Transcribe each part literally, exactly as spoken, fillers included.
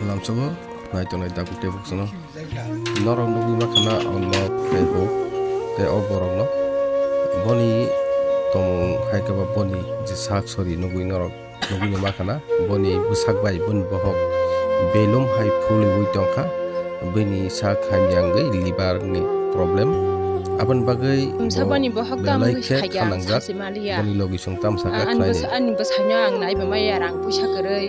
Lamsogo naitongnai tabuk tei buksuno norok nugwi makhana o nok tei bo tei o borokno boni tongmung hai khe ba boni je sak sori nugwi norok nugwi makhana boni bwsak bai boni bohok belum hai phulwi tongkha. Bini sak hamya wngwi liver ni problem. Aboni bagwi Msa bo boni bohok belai tamo khe khaikya ang khanangjak. Sachi maliya. Boni logi song tamsa kha Ani khlainai. Bwsa-, ani bwsaino ang naiba maya rang puisa kwrwi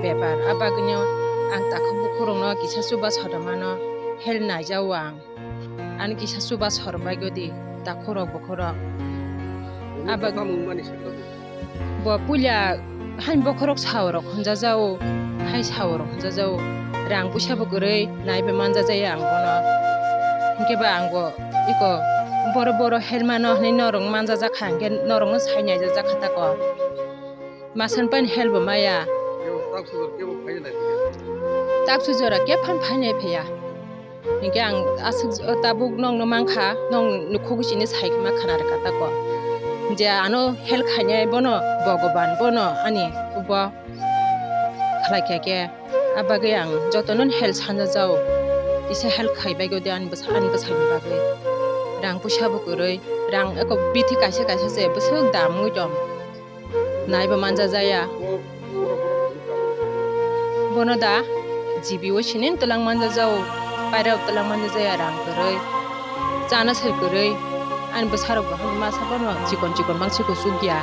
bepar. Abagwino ang takhuk bukhurokno kisa chuba sodamano help naijao ang. Ani kisa chuba sor bai godi takhurok bukhurok. Abag- Bo puila hain bokhorok saorok hwnjajao, hai saorok hwnjajao, rang puisa bo kwrwi naibe manjajaya ang bono. Hinkhe ba ang bo iko boro boro helmano hwnwi norok manjajakha, hinkhe norokno sai naijajakha tako. Masan pani help bo maya. Taksu jora khe phan phainai phiya. Hinkhe ang aswk j-, tabuk nokno mankha, nok nukhugwi chini sai ma khana rwkha tako. Je ano help khainai bono Bhogoban, bono ani ubo khlai kha khe, abagwi ang jotono help sanjajao. Kisa help khai bai godi ani bwsa-, ani bwsaini bagwi. Rang puisa bo kwrwi, rang eko bithi kaisa kaisa se bwswk dam wngwi tong. Naiba manjajaya. Bono da G B o sinin twlang manjajao, pairao twlang manjajaya rang kwrwi, chana sai kwrwi, ani bwsarok bo hwnwi masa bono chikon chikon mangsi kuchukya.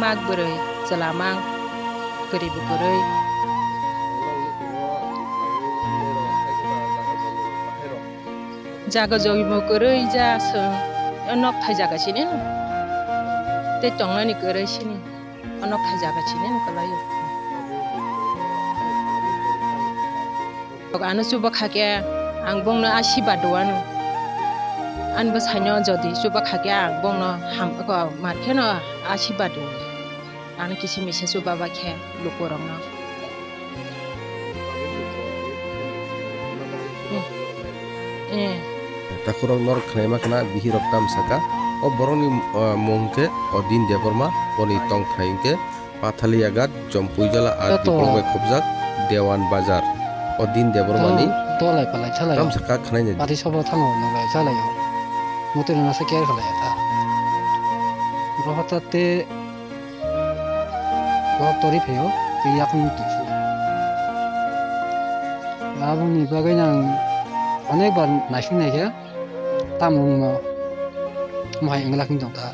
Mak bwrwi, chwla mang, kwrwi bo kwrwi. Jaga jogimo kwrwi ja chwng, o nok thai jaga sini no. Tei tongnani kwrwi sini, o nok thai jaga sini no kwlai o. Ano chuba kha khe ang bongno asirbad rwano. Ani bwsaino jodi chuba kha khe ang bongno ham-, mar kheno asirbad rwo. Ano kisa misa chuba bai khe lukurokno. Eh. Takhurok norok khnaima khna bihirok tamsaka. O borokni, ah, mung khe Odin Debbarma, boni tongthai hwnkhe Pathaliyagat, Jompuijala, ah, Joto. Dipok bai khobjak Dewan Bazar. Odin Debbarmani. Tolai palai salai. Tamsaka khnaini. Pati sobo thango nang lai salai o. Mutui rwna se care khalai ta. Rohor ta te Borok tori phaio, tei yakung twi su. Aboni bagwi nang onek bar naising naikha, tamo wngmo, mohai wngla khe tongkha.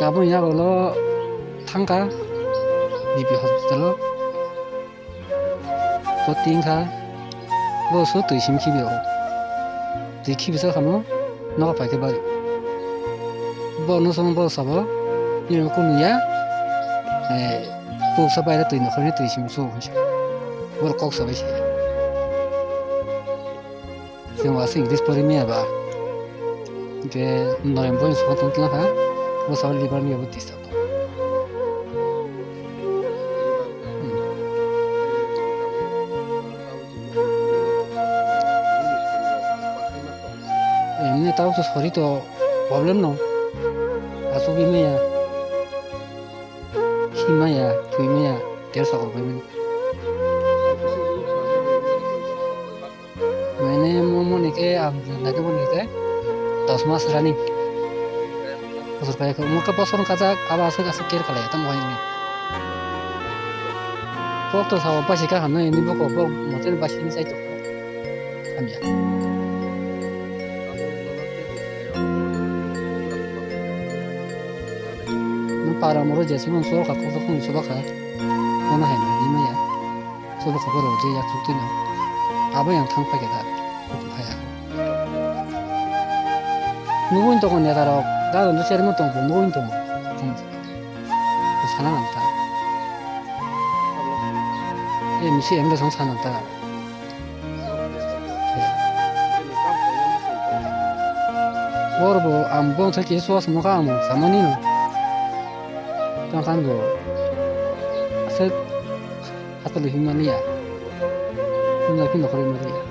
Taboni yagulo thangkha G P hospital o. Bo tin kha, bo so twi sim khibi o. Twi khibi sa khamo, nogo pai khe bai. Bo no song bo sabo, ni ko nuya, eh, puk sa bai twi no khani twi sim so. Bo kok sa bai se. Sing wa sing dis pori mi aba. Ke noyem bo so tong tla kha, bo sa liver mi abo tisa. Emni tao to sori to problem no. Asugwi maya. Himaya, thwimaya, ter sakol bai mani. Mane mo moni khe ang nagiboni khe dos mas running. Bosor kaya khe mo khe bosor kajak abo aswk aswk care khalai tamo hai ni. Pok to sao basi ka hamna ni boko pok mote basi ni sai to. Hamya. Para moro jesmon so ka ko ko so ba ka. Kono hai ni maya. Sobo khobor rok je yak suk twi no. Abo yang thang phai khe da. Phai ya. Nugwi tongo neta rok. Da ron chairman tong bo nugwi tongo. Sana nang ta. E misi em da sang sana ta. Bor bo am bong thaki so asmo ka amo samani no. Tang kan bo. Asek Hasta le himma liya. Himma phi nokhorwi ma liya.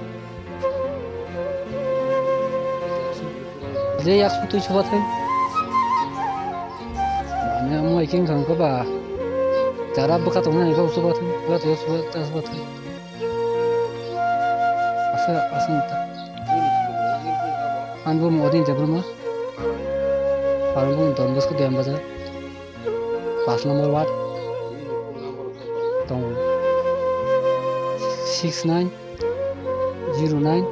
Je yak sutwi subathai. Mane amo iking khang khe ba. Jara bwkha tongnai, abo subathang, bwkha tongnai, subathang, subathang. Asa, asa nita. Ang bo Odin Debbarma. Ang bo Don Bosco Dam Bazar. Pas number ward. Tong. Six nine zero nine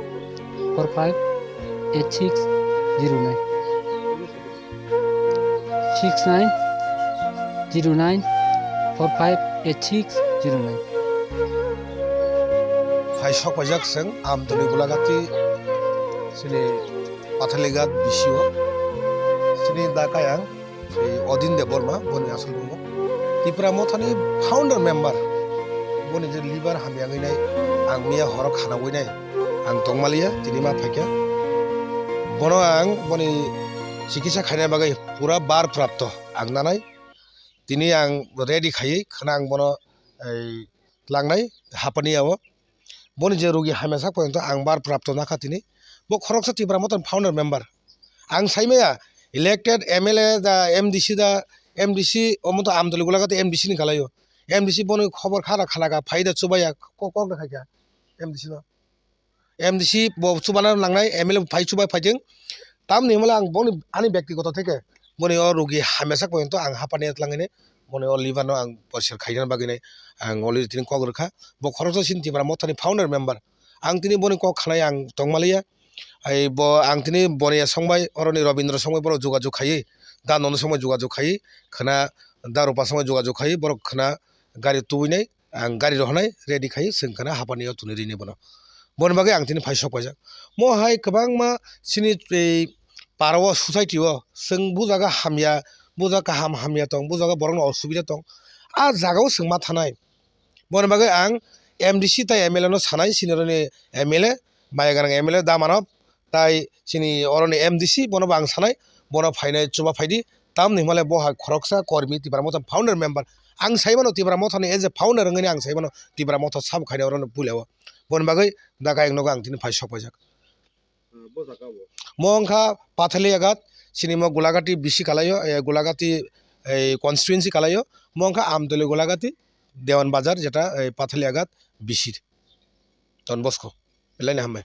four five eight six zero nine. Six nine zero nine four five eight six zero nine. Phai sok paijak chwng Amtwlwi Golagati chini Pathalighat B C O chini da kayang, si Odin Debbarma boni asol bumo. Tipra Mothani founder member, boni je liver hamya wngwi nai, ang miya horo khana wngwi nai, ang tongmaliya, tini ma phaikha. Bono ang boni chikitsa khaina bagwi pura bar prapto ang nanai. Tini ang ready khaiwi khwna ang bono, ei, tlangnai hapani yao. Boni je rugi hamya sak porjonto ang bar prapto nakha tini. Bo khoroksa Tipra Mothani founder member. Ang saimaya elected M L A da, M D C da, M D C omo to Amtwlwi Golagati M D C ni kalaio. M D C boni khobor khara khanaka phaida chubaya kok, kok da khaikha M D C no. M D C bo chubana nangnai, M L A bo phai chubai phaijeng. Tamni hwnmale ang boni ani byaktigoto theke boni o rugi hamya sak porjonto ang hapani tlangwi nai, boni o liver no ang poriskar khaina bagwi nai ang already tini kok rwkha. Bo khoroksa chini Tipra Mothani founder member. Ang tini boni kok khanai ang tongmaliya. Ai bo ang tini Boniya songbai, oroni Robindra songbai borok jogajog khaiwi, da nono songbai jogajog khaiwi, khwna da Rupa songbai jogajog khaiwi borok khwna gari tubui nai. Ang gari rohornai ready khai chwng khwna hapani o tuni rini bono. Boni bagwi ang tini phai sok paijak. Mo hai kwbangma chini ei para o society o chwng bujaga hamya, bujaga kaham hamya tong, bujaga borokno osubida tong. A jaga o chwng ma thanai. Boni bagwi ang M D C tei M L A no sanai, chini oroni M L A, maya gwnang M L A da manab. Tai chini oroni M D C bono bo ang sanai, bono phainai chuba phaidi, tamni hwnmale bo hai khoroksa kormi Tipra Motha founder member. Ang saimano Tipra Mothani as a founder wngwi ang saimano Tipra Motha sabo khainai orono puila o. Boni bagwi da kayang nogo ang tini phai sok paijak. Mo wngkha Pathaliagat, chini mo Golagati B C kalaio, eh, Golagati, eh, constituency kalaio, mo wngkha Amtwlwi Golagati, Dewan Bazar, jeta, eh, Pathaliagat B C. Don Bosco, belai ni hambai.